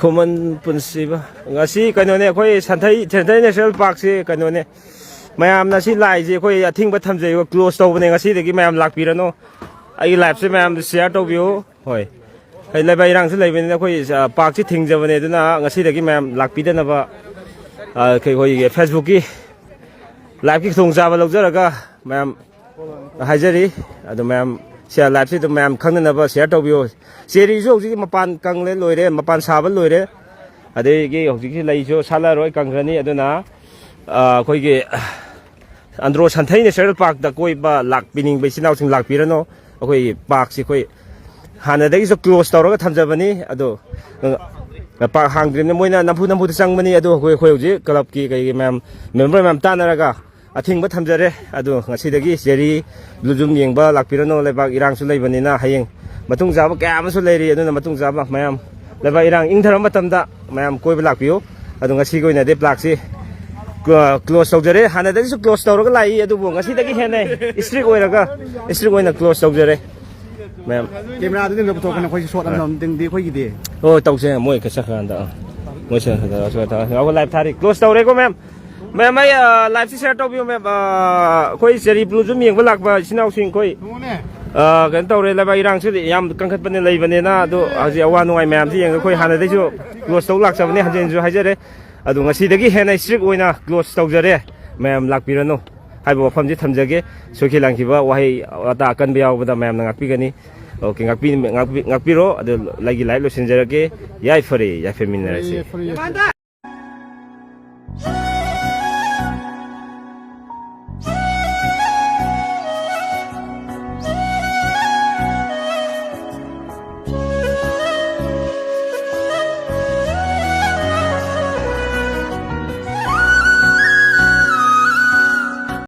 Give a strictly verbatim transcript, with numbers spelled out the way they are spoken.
ꯈꯨꯃꯟ ꯄꯨꯟꯁꯤꯕ꯫ ꯉꯁꯤ ꯀꯩꯅꯣꯅꯦ, ꯑꯩꯈꯣꯏ ꯁꯟꯊꯩ, ꯁꯟꯊꯩ ꯅꯦꯁꯅꯦꯜ ꯄꯥꯔꯛꯁꯤ ꯀꯩꯅꯣꯅꯦ, ꯃꯌꯥꯝꯅ ꯁꯤ ꯂꯥꯏꯁꯦ ꯑꯩꯈꯣꯏ ꯑꯊꯤꯡꯕ ꯊꯝꯖꯩꯕ, ꯀ꯭ꯂꯣꯖ ꯇꯧꯕꯅꯦ꯫ ꯉꯁꯤꯗꯒꯤ ꯃꯌꯥꯝ ꯂꯥꯛꯄꯤꯔꯅꯨ꯫ ꯑꯩꯒꯤ ꯂꯥꯏꯐꯁꯦ ꯃꯌꯥꯝꯗ ꯁꯤꯌꯥꯔ ꯇꯧꯕꯤꯌꯨ꯫ ꯍꯣꯏ, ꯑꯩ ꯂꯩꯕꯥꯛ ꯏꯔꯥꯡꯁꯨ ꯂꯩꯕꯅꯤꯅ ꯑꯩꯈꯣꯏ, ꯑ, ꯄꯥꯔꯛꯁꯤ ꯊꯤꯡꯖꯕꯅꯦ꯫ ꯑꯗꯨꯅ ꯉꯁꯤꯗꯒꯤ ꯃꯌꯥꯝ ꯂꯥꯛꯄꯤꯗꯅꯕ, ꯑ, ꯑꯩꯈꯣꯏꯒꯤ ꯐꯦꯁꯕꯨꯛꯀꯤ ꯂꯥꯏꯐꯀꯤ ꯈꯨꯗꯣꯡꯆꯥꯕ ꯂꯧꯖꯔꯒ ꯃꯌꯥꯝ ꯍꯥꯏꯖꯔꯤ꯫ ꯑꯗꯨ ꯃꯌꯥꯝ ꯁꯤꯌꯥꯔ ꯂꯥꯏꯐꯁꯤ ꯑꯗꯨꯝ ꯃꯌꯥꯝ ꯈꯪꯅꯅꯕ ꯁꯤꯌꯥꯔ ꯇꯧꯕꯤꯌꯨ꯫ ꯆꯦꯔꯤꯁꯨ ꯍꯧꯖꯤꯛ ꯃꯄꯥꯟ ꯀꯪꯂꯦ, ꯂꯣꯏꯔꯦ, ꯃꯄꯥꯟ ꯁꯥꯕ ꯂꯣꯏꯔꯦ꯫ ꯑꯗꯒꯤ ꯍꯧꯖꯤꯛꯀꯤ ꯂꯩꯁꯨ ꯁꯥꯠꯂꯔꯣꯏ, ꯀꯪꯈ꯭ꯔꯅꯤ꯫ ꯑꯗꯨꯅ, ꯑ, ꯑꯩꯈꯣꯏꯒꯤ ꯑꯟꯗ꯭ꯔꯣ ꯁꯟꯊꯩ ꯅꯦꯁꯅꯦꯜ ꯄꯥꯔꯛꯇ ꯀꯣꯏꯕ ꯂꯥꯛꯄꯤꯅꯤꯡꯕ ꯏꯆꯤꯟ ꯏꯅꯥꯎꯁꯤꯡ ꯂꯥꯛꯄꯤꯔꯅꯨ꯫ ꯑꯩꯈꯣꯏꯒꯤ ꯄꯥꯔꯛꯁꯤ ꯑꯩꯈꯣꯏ ꯍꯥꯟꯅꯗꯒꯤꯁꯨ ꯀ꯭ꯂꯣꯖ ꯇꯧꯔꯒ ꯊꯝꯖꯕꯅꯤ꯫ ꯑꯗꯣ, ꯑ, ꯄꯥꯔꯛ ꯍꯥꯡꯗ꯭ꯔꯤꯕꯅꯤꯅ ꯃꯣꯏꯅ ꯅꯝꯐꯨ ꯅꯝꯐꯨꯗ ꯆꯪꯕꯅꯤ꯫ ꯑꯗꯣ ꯑꯩꯈꯣꯏ, ꯑꯩꯈꯣꯏ ꯍꯧꯖꯤꯛ ꯀ꯭ꯂꯕꯀꯤ ꯀꯩꯒꯤ ꯃꯌꯥꯝ, ꯃꯦꯝꯕꯔ ꯃꯌꯥꯝ ꯇꯥꯟꯅꯔꯒ ꯑꯊꯤꯡꯕ ꯊꯝꯖꯔꯦ꯫ ꯑꯗꯣ ꯉꯁꯤꯗꯒꯤ ꯆꯦꯔꯤ ꯕ꯭ꯂꯨꯖꯨꯝ ꯌꯦꯡꯕ ꯂꯥꯛꯄꯤꯔꯅꯨ꯫ ꯂꯩꯕꯥꯛ ꯏꯔꯥꯡꯁꯨ ꯂꯩꯕꯅꯤꯅ ꯍꯌꯦꯡ ꯃꯇꯨꯡ ꯆꯥꯕ ꯀꯌꯥ ꯑꯃꯁꯨ ꯂꯩꯔꯤ꯫ ꯑꯗꯨꯅ ꯃꯇꯨꯡ ꯆꯥꯕ ꯃꯌꯥꯝ ꯂꯩꯕꯥꯛ ꯏꯔꯥꯡ ꯏꯪꯊꯔꯕ ꯃꯇꯝꯗ ꯃꯌꯥꯝ ꯀꯣꯏꯕ ꯂꯥꯛꯄꯤꯌꯨ꯫ ꯑꯗꯣ ꯉꯁꯤꯒꯤ ꯑꯣꯏꯅꯗꯤ ꯄꯥꯔꯛꯁꯤ ꯀ꯭ꯂꯣ-, ꯀ꯭ꯂꯣꯖ ꯇꯧꯖꯔꯦ꯫ ꯍꯥꯟꯅꯗꯒꯤꯁꯨ ꯀ꯭ꯂꯣꯖ ꯇꯧꯔꯒ ꯂꯥꯛꯏ, ꯑꯗꯨꯕꯨ ꯉꯁꯤꯗꯒꯤ ꯍꯦꯟꯅ ꯏꯁꯇ꯭ꯔꯤꯛ ꯑꯣꯏꯔꯒ, ꯏꯁꯇ꯭ꯔꯤꯛ ꯑꯣꯏꯅ ꯀ꯭ꯂꯣꯖ ꯇꯧꯖꯔꯦ꯫ ꯃꯌꯥꯝ꯫ ꯀꯦꯃꯦꯔꯥꯗꯨꯗꯤ ꯑꯝꯇ ꯄꯨꯊꯣꯛꯀꯅꯨ, ꯑꯩꯈꯣꯏꯁꯨ ꯁꯣꯠ ꯑꯃꯃꯝꯇꯪꯗꯤ ꯑꯩꯈꯣꯏꯒꯤꯗꯤ꯫ ꯑꯣ, ꯇꯧꯁꯦ, ꯃꯣꯏ ꯈꯔ ꯆꯠꯈ꯭ꯔꯀꯥꯟꯗ, ꯑꯥ꯫ ꯃꯣꯏ ꯆꯠꯈ꯭ꯔꯀꯥꯟꯗ, ꯑꯩꯈꯣꯏ ꯂꯥꯏꯚ ꯊꯥꯔꯤ꯫ ꯀ꯭ꯂꯣꯖ ꯇꯧꯔꯦꯀꯣ, ꯃꯦꯝ꯫ ꯃꯦꯝ, ꯑꯩ, ꯑ, ꯂꯥꯏꯐꯁꯤ ꯁꯤꯌꯥꯔ ꯇꯧꯕꯤꯌꯨ, ꯃꯦꯝ꯫ ꯑ, ꯑꯩꯈꯣꯏ ꯆꯦꯔꯤ ꯕ꯭ꯂꯨꯖꯨꯝ ꯌꯦꯡꯕ ꯂꯥꯛꯄ ꯏꯆꯤꯟ ꯏꯅꯥꯎꯁꯤꯡ ꯑꯩꯈꯣꯏ, ꯑ, ꯀꯩꯅꯣ ꯇꯧꯔꯦ, ꯂꯩꯕꯥꯛ ꯏꯔꯥꯡꯁꯤꯗꯤ ꯌꯥꯝ ꯀꯟꯈꯠꯄꯅ ꯂꯩꯕꯅꯤꯅ, ꯑꯗꯣ ꯍꯧꯖꯤꯛ ꯑꯋꯥ ꯅꯨꯡꯉꯥꯏ ꯃꯌꯥꯝꯁꯤ ꯌꯦꯡꯉꯒ ꯑꯩꯈꯣꯏ ꯍꯥꯟꯅꯗꯩꯁꯨ ꯀ꯭ꯂꯣꯖ ꯇꯧ ꯂꯥꯛꯆꯕꯅꯦ, ꯍꯟꯖꯤꯟ ꯍꯟꯖꯤꯟꯁꯨ ꯍꯥꯏꯖꯔꯦ꯫ ꯑꯗꯣ ꯉꯁꯤꯗꯒꯤ ꯍꯦꯟꯅ ꯏꯁꯇ꯭ꯔꯤꯛ ꯑꯣꯏꯅ ꯀ꯭ꯂꯣꯖ ꯇꯧꯖꯔꯦ, ꯃꯌꯥꯝ ꯂꯥꯛꯄꯤꯔꯅꯨ ꯍꯥꯏꯕ ꯋꯥꯐꯝꯁꯤ ꯊꯝꯖꯒꯦ꯫ ꯁꯣꯏꯈꯤ ꯂꯥꯟꯈꯤꯕ ꯋꯥꯍꯩ ꯋꯥꯇꯥ ꯑꯀꯟꯕ ꯌꯥꯎꯕꯗ ꯃꯌꯥꯝꯅ ꯉꯥꯛꯄꯤꯒꯅꯤ꯫ ꯑꯣꯀꯦ, ꯉꯥꯛꯄꯤ-, ꯉꯥꯛꯄꯤ-, ꯉꯥꯛꯄꯤꯔꯣ꯫ ꯑꯗꯨ ꯑꯩꯒꯤ ꯂꯥꯏꯐ ꯂꯣꯏꯁꯤꯟꯖꯔꯒꯦ꯫ ꯌꯥꯏꯐꯔꯦ, ꯌꯥꯏꯐꯃꯤꯟꯅꯔꯁꯤ꯫ ꯐꯔꯦ, ꯐꯔꯦ꯫